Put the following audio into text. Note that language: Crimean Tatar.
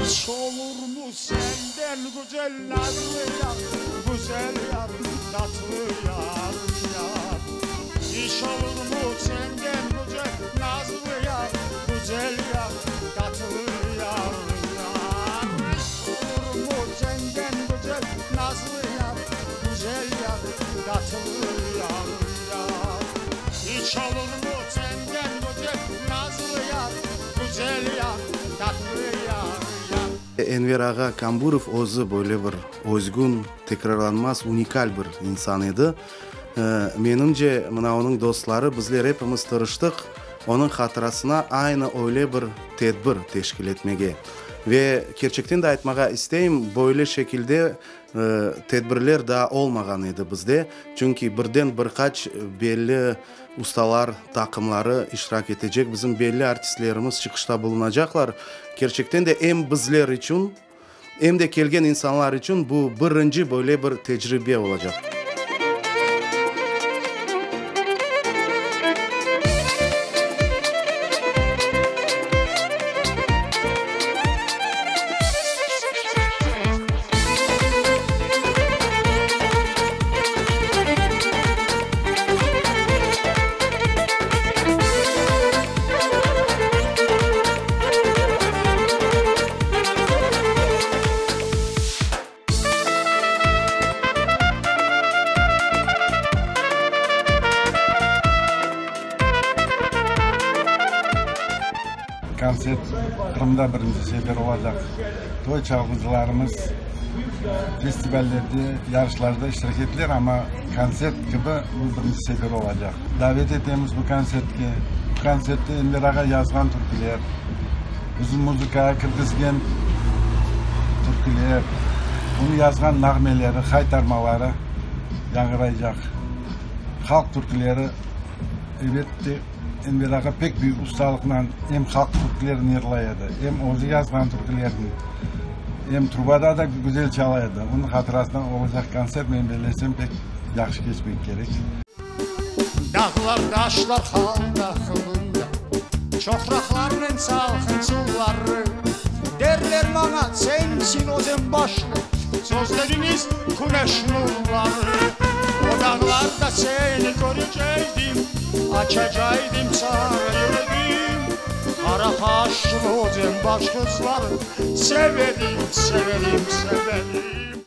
İç olurmu senden güzel nazlı yar, güzel yar, tatlı yar, yar. İç olurmu senden güzel nazlı yar, güzel yar, tatlı yar, yar. İç olurmu senden güzel nazlı yar, güzel yar, tatlı yar, yar. İç olurmu senden güzel nazlı yar, güzel yar, tatlı yar, yar. Enver ağa Kamburov özü böyle bir özgün, tekrarlanmaz, unikal bir insan edi. Menimce, mına onıñ dostları, bizler epimiz tırıştıq onıñ hatırasına aynı öyle bir tedbir teşkil etmege. Ve kerçekten de aytmağa isteyim, böyle şekilde tedbirler daa olmağan edi bizde, çünki birden bir qaç belli ustalar taqımları iştirak etecek, bizim belli artistlerimiz çıqışta bulunacaqlar. Kerçekten de em bizler içün, Em de kelgen insanlar içün bu birinci böyle bir tecribe olacaq. Kontsert Qırımda birinci sefer olacaq. Toy çalğıcılarımız festivallerde, yarışlarda iştirak ettiler, amma kontsert kibi bu birinci sefer olacaq. Davet etemiz bu kontsertke. Bu kontsertte Enver ağa yazğan türküler, Bizim muzıkağa kirgizgen türküler, onıñ yazğan nağmeleri, haytarmaları yañğıraycaq. Halq türküleri, elbette, Enver ağa pek büyük ustalıqnen em halq türkülerini yırlay edi, em özü yazğan türkülerini, em trubada da güzel çala edi. Onıñ hatırasına olacaq kontsert, men bellesem, pek yahşı keçmek kerek. Dağlar, taşlar halda qılında, Çoqraqlarnıñ salqın suvları. Derler maña, sensiñ Özenbaşlı, Sözleriñiz küneş nurları. O dağlarda seni köreceydim, Açacaydım saña yüregim. Qara qaşlı Özenbaş qızları, Severim, severim, severim.